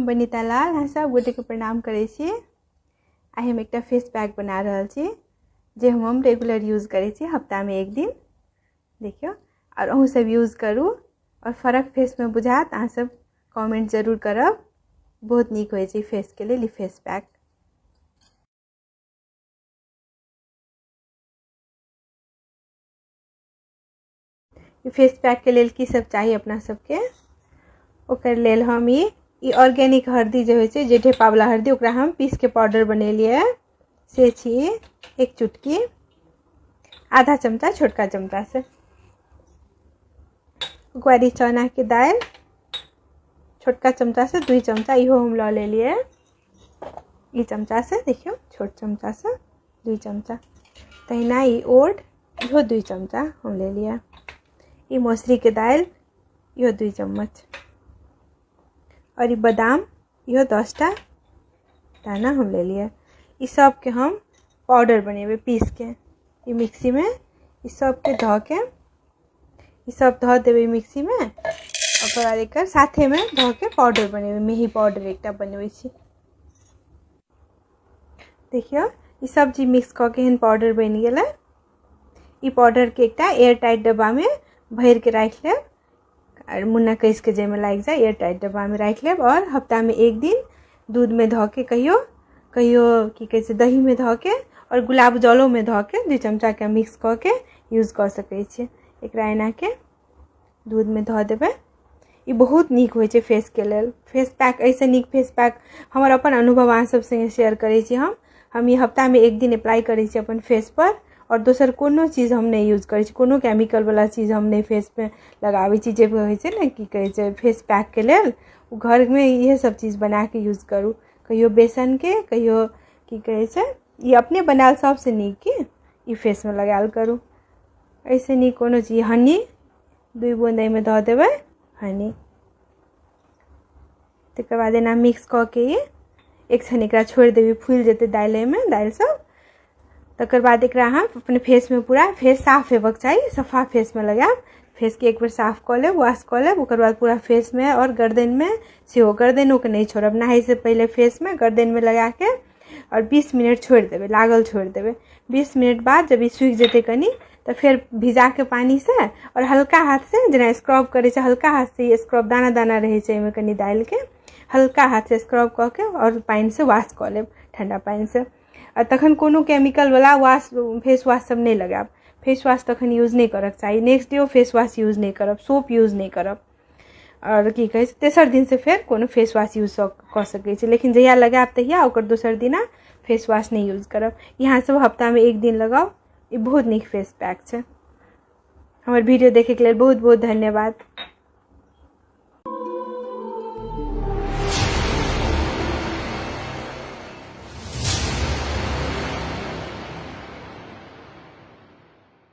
हम बनीता लाल अहाँ सब गोटेके प्रणाम करै छी। आइ हम एकटा फेस पैक बना रहल छी जे हम रेगुलर यूज करै छी हफ्तामे एक दिन। देखियौ, आओर अहूँ सब यूज करू आओर फर्क फेसमे बुझायत, अहाँ सब कमेंट जरूर करब। बहुत नीक होइ छै फेसके लेल ई फेस पैक। ई फेस पैकके लेल की सब चाही अपना सबके, ओकर लेल हम ई ऑर्गेनिक हरदी जे होइ छै, जे ढेपावला हरदी, ओकरा हम पीस के पाउडर बनेलियै, से छी एक चुटकी, आधा चमचा छोटका चमचा से। ओकर बाद ई चना के दालि छोटका चमचा से 2 चमचा इहो हम लऽ लेलियै, ई चमचा से, देखियौ छोट चमचा से 2 चमचा। तहिना ई ओट इहो 2 चमचा हम लेलियै। ई मौसरी के दालि इहो 2 चम्मच, और ई बादाम इहो 10टा दाना हम लेलियै। ई सबके हम पाउडर बनेबै पीस के, ई मिक्सी में ई सबके धऽ के, ई सब धऽ देबै मिक्सी में, ओकर बाद एकर साथे में धऽ के पाउडर बनेबै, मेही पाउडर एकटा बनबै छी। देखियौ ई सब चीज मिक्स कऽ के एहन पाउडर बनि गेलै। ई पाउडर के एकटा एयर टाइट डब्बा में भरि के राखि लेब, और मुन्ना कसि के जाहिमे लागि जाय एयर टाइट डब्बा में राखि लेब। और हफ्ता में एक दिन दूध में धऽ के, कहियो कहियो की कहै छै दही में धऽ के, और गुलाब जलो में धऽ के 2 चमचा के मिक्स कऽ के यूज कऽ सकै छी। एकरा एना के दूध में धऽ देबै। ई बहुत नीक होइ छै फेस के लेल। फेस पैक एहिसँ नीक फेस पैक हमर अपन अनुभव अहाँ सब संगे शेयर करै छी। हम ई हफ्ता में एक दिन अप्लाई करै छी अपन फेस पर, और दोसर कोनो चीज हम नहि यूज करै छी, कोनो केमिकल वाला चीज हम नहि फेस पे लगाबै छी। जे होइ छै ने की कहै छै फेस पैक के लेल, ओ घर में इएह सब चीज बना के यूज करू। कहियो बेसन के, कहियो की कहै छै ई अपने बनायल सबसँ नीक की ई फेस में लगायल करू। एहिसँ नीक कोनो चीज। हनी 2 बूंद एहिमे धऽ देबै हनी। तकर बाद एना मिक्स कऽ के ई एक क्षण एकरा छोड़ि देबै, फूलि जेतै दालि एहिमे, दालि सब। तकर बाद एकरा अहाँ अपने फेसमे पूरा फेस साफ हेबाक चाही, सफा फेसमे लगायब। फेसके एक बेर साफ कऽ लेब, वॉश कऽ लेब, ओकर बाद पूरा फेसमे और गर्दनमे सेहो, गर्दनोके नहि छोड़ब, नहाइसँ पहिले फेसमे गर्दनमे लगाके और 20 मिनट छोड़ि देबै, लागल छोड़ि देबै। 20 मिनट बाद जब ई सूखि जेतै कनि, तऽ फेर भिजाके पानिसँ और हल्का हाथसँ जेना स्क्रब करै छै, हल्का हाथसँ ई स्क्रब, दाना दाना रहै छै एहिमे कनि दालिके, हल्का हाथसँ स्क्रब कऽ के और पानिसँ वॉश कऽ लेब, ठण्डा पानिसँ। आ तखन कोनो केमिकलवला वॉश फेस वॉश सब नहि लगायब, फेस वॉश तखन यूज नहि करऽके चाही। Next day face wash use नहि करब, सोप यूज नहि करब, और की कहै छै तेसर दिनसँ फेर कोनो फेस वॉश यूज कऽ सकै छी, लेकिन जहिया लगायब तहिया ओकर दोसर दिना फेस वॉश नहि यूज करब। यहाँ सब हफ्तामे एक दिन लगाउ, ई बहुत नीक फेस पैक छै। हमर वीडियो देखैके लेल बहुत बहुत धन्यवाद।